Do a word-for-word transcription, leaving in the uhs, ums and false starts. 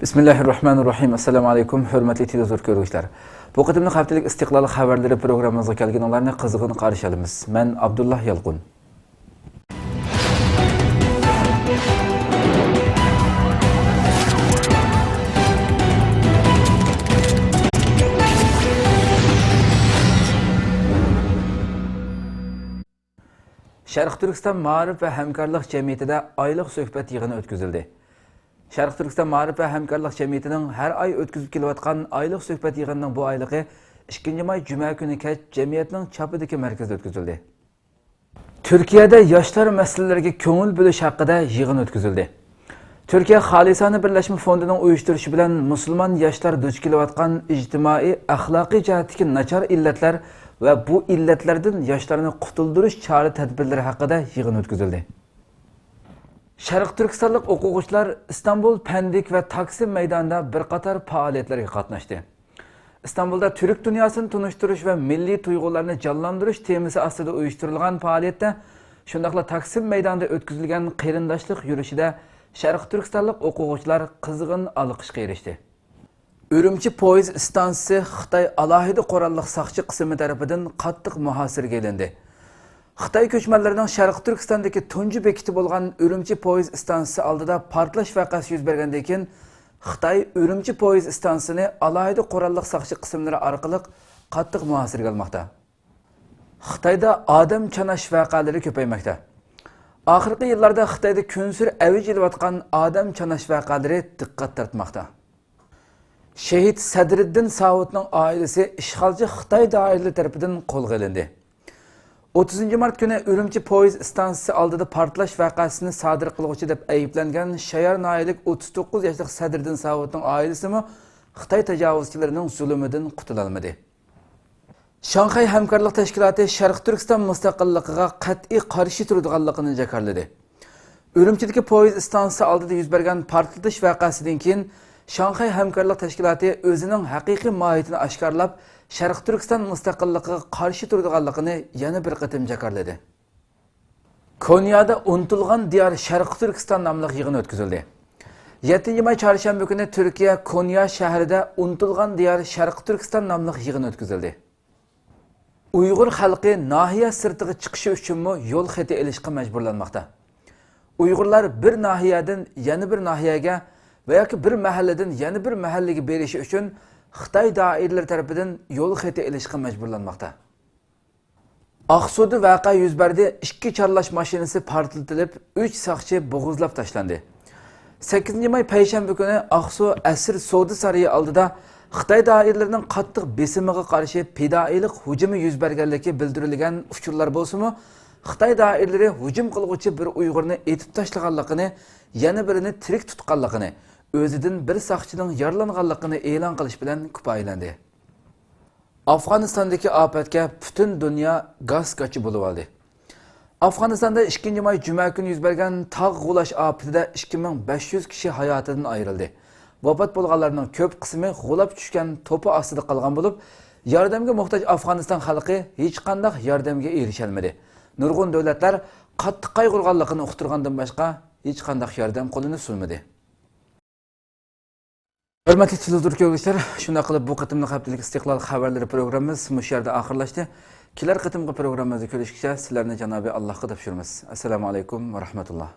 بىسمىللاھىررەھمانىررەھىم. ئەسسالامۇ ئەلەيكۇم، ھۆرمەتلىك تېلېۋىزور كۆرگۈچىلەر. بۇ قېتىملىق ھەپتىلىك ئىستىقلال خەۋەرلىرى پروگراممىمىزغا كەلگىنىڭلارنى قىزغىن قارشى ئالىمىز. مەن ئابدۇللا يالقۇن. شەرقىي تۈركىستان مائارىپ ۋە ھەمكارلىق جەمئىيىتىدە ئايلىق سۆھبەت يىغىنى ئۆتكۈزۈلدى. شەرقىي تۈركىستان مائارىپ ۋە ھەمكارلىق جەمئىيىتىنىڭ ھەر ئاي ئۆتكۈزۈپ كېلىۋاتقان ئايلىق سۆھبەت يىغىنىنىڭ بۇ ئايلىقى ئىككىنچى ماي جۈمە كۈنى كەچ جەمئىيەتنىڭ چاپىدىكى مەركىزىدە ئۆتكۈزۈلدى. تۈركىيەدە ياشلار مەسىلىلىرىگە كۆڭۈل بۆلۈش ھەققىدە يىغىن ئۆتكۈزۈلدى. تۈركىيە خالىسانە بىرلەشمە فوندىنىڭ ئۇيۇشتۇرۇشى بىلەن مۇسۇلمان ياشلار دۇچ كېلىۋاتقان ئىجتىمائىي، ئەخلاقىي جەھەتتىكى ناچار ئىللەتلەر ۋە بۇ ئىللەتلەردىن ياشلارنى قۇتۇلدۇرۇش چارە-تەدبىرلىرى ھەققىدە يىغىن ئۆتكۈزۈلدى. شەرقىي تۈركىستانلىق ئوقۇغۇچىلار ئىستانبۇل، پەندىك ۋە تاكسىم مەيدانىدا بىر قاتار پائالىيەتلەرگە قاتناشتى. ئىستانبۇلدا تۈرك دۇنياسىنى تونۇشتۇرۇش ۋە مىللىي تۇيغۇلارنى جانلاندۇرۇش تېمىسى ئاستىدا ئۇيۇشتۇرۇلغان پائالىيەتتە، شۇنداقلا تاكسىم مەيدانىدا ئۆتكۈزۈلگەن قېرىنداشلىق يۈرۈشىدە شەرقىي تۈركىستانلىق ئوقۇغۇچىلار قىزغىن ئالقىشقا ئېرىشتى. ئۈرۈمچى پويىز ئىستانسىسى خىتاي ئالاھىدە قوراللىق ساقچى قىسىمى تەرىپىدىن قاتتىق مۇھاسىرىگە ئېلىندى. خىتاي كۆچمەنلىرىنىڭ شەرقىي تۈركىستاندىكى تۇنجى بېكىتى بولغان ئۈرۈمچى پويىز ئىستانسىسى ئالدىدا پارتلاش ۋەقەسى يۈز بەرگەندىن كېيىن، خىتاي ئۈرۈمچى پويىز ئىستانسىسىنى ئالاھىدە قوراللىق ساقچى قىسىملىرى ئارقىلىق قاتتىق مۇھاسىرىگە ئالماقتا. خىتايدا ئادەم چاناش ۋەقەلىرى كۆپەيمەكتە. ئاخىرقى يىللاردا خىتايدا كۈنسېرى ئەۋج ئېلىۋاتقان ئادەم چاناش ۋەقەلىرى دىققەت تارتماقتا. شېھىت سەدرىددىن ساۋۇتنىڭ ئائىلىسى ئىشغالچى خىتاي دائىرىلىرى تەرىپىدىن قولغا ئېلىندى. ئوتتۇزىنچى مارت كۈنى ئۈرۈمچى پويىز ئىستانسىسى ئالدىدا پارتلاش ۋەقەسىنى سادىر قىلغۇچى دەپ ئەيىبلەنگەن شايار ناھىيەلىك ئوتتۇز توققۇز ياشلىق سەدرىدىن ساۋۇتنىڭ ئائىلىسىمۇ خىتاي تاجاۋۇزچىلىرىنىڭ زۇلۇمىدىن قۇتۇلالمىدى. شاڭخەي ھەمكارلىق تەشكىلاتى شەرقىي تۈركىستان مۇستەقىللىقىغا قەتئىي قارشى تۇرىدىغانلىقىنى جاكارلىدى. ئۈرۈمچىدىكى پويىز ئىستانسىسى ئالدىدا يۈز بەرگەن پارتلىتىش ۋەقەسىدىن كېيىن، شاڭخەي ھەمكارلىق تەشكىلاتى ئۆزىنىڭ ھەقىقىي ماھىيىتىنى ئاشكارىلاپ، شەرقىي تۈركىستان مۇستەقىللىقىغا قارشى تۇرىدىغانلىقىنى يەنە بىر قېتىم جاكارلىدى. كونيادا ئۇنتۇلغان دىيار شەرقىي تۈركىستان ناملىق يىغىن ئۆتكۈزۈلدى. يەتتىنچى ماي چارشەنبە كۈنى تۈركىيە كونيا شەھىرىدە ئۇنتۇلغان دىيار شەرقىي تۈركىستان ناملىق يىغىن ئۆتكۈزۈلدى. ئۇيغۇر خەلقى ناھىيە سىرتىغا چىقىشى ئۈچۈنمۇ يول خېتى ئېلىشقا مەجبۇرلانماقتا. ئۇيغۇرلار بىر ناھىيەدىن يەنە بىر ناھىيەگە ۋە ياكى بىر مەھەللىدىن يەنە بىر مەھەللىگە بېرىشى ئۈچۈن خىتاي دائىرىلىرى تەرىپىدىن يول خېتى ئېلىشقا مەجبۇرلانماقتا. ئاقسۇدا ۋەقە يۈز بەردى، ئىككى چارلاش ماشىنىسى پارتلىتىلىپ، ئۈچ ساقچى بوغۇزلاپ تاشلاندى. سەككىزىنچى ماي پەيشەنبە كۈنى ئاقسۇ ئەسىر سودا سارىيى ئالدىدا خىتاي دائىرىلىرىنىڭ قاتتىق بېسىمىغا قارشى پىدائىيلىق ھۇجۇمى يۈز بەرگەنلىكى بىلدۈرۈلگەن ئۇچۇرلار بولسىمۇ، خىتاي دائىرىلىرى ھۇجۇم قىلغۇچى بىر ئۇيغۇرنى ئېتىپ تاشلىغانلىقىنى، يەنە بىرىنى تىرىك تۇتقانلىقىنى، ئۆزىدىن بىر ساقچىنىڭ يارىلانغانلىقىنى ئېلان قىلىش بىلەن كۇپايىلەندى. ئافغانىستاندىكى ئاپەتكە پۈتۈن دۇنيا گاس-گاچا بولۇۋالدى. ئافغانىستاندا ئىككىنچى ماي جۈمە كۈنى يۈز بەرگەن تاغ غۇلاش ئاپىتىدە ئىككى مىڭ بەش يۈز كىشى ھاياتىدىن ئايرىلدى. ۋاپات بولغانلارنىڭ كۆپ قىسمى غۇلاپ چۈشكەن توپا ئاستىدا قالغان بولۇپ، ياردەمگە موھتاج ئافغانىستان خەلقى ھېچقانداق ياردەمگە ئېرىشەلمىدى. نۇرغۇن دۆلەتلەر قاتتىق قايغۇرغانلىقىنى ئۇقتۇرغاندىن باشقا ھېچقانداق ياردەم قولىنى سۇنمىدى. ھۆرمەتلىك تېلېۋىزور كۆرگۈچىلەر، شۇنداق قىلىپ بۇ قېتىملىق ھەپتىلىك ئىستىقلال خەۋەرلىرى پروگراممىمىز مۇشۇ يەردە ئاخىرلاشتى. كېلەر قېتىمقى پروگراممىمىزدا كۆرۈشكىچە سىلەرنى جانابى ئاللاھقا تاپشۇرىمىز. ئەسسالامۇ ئەلەيكۇم ۋە رەھمەتۇللا.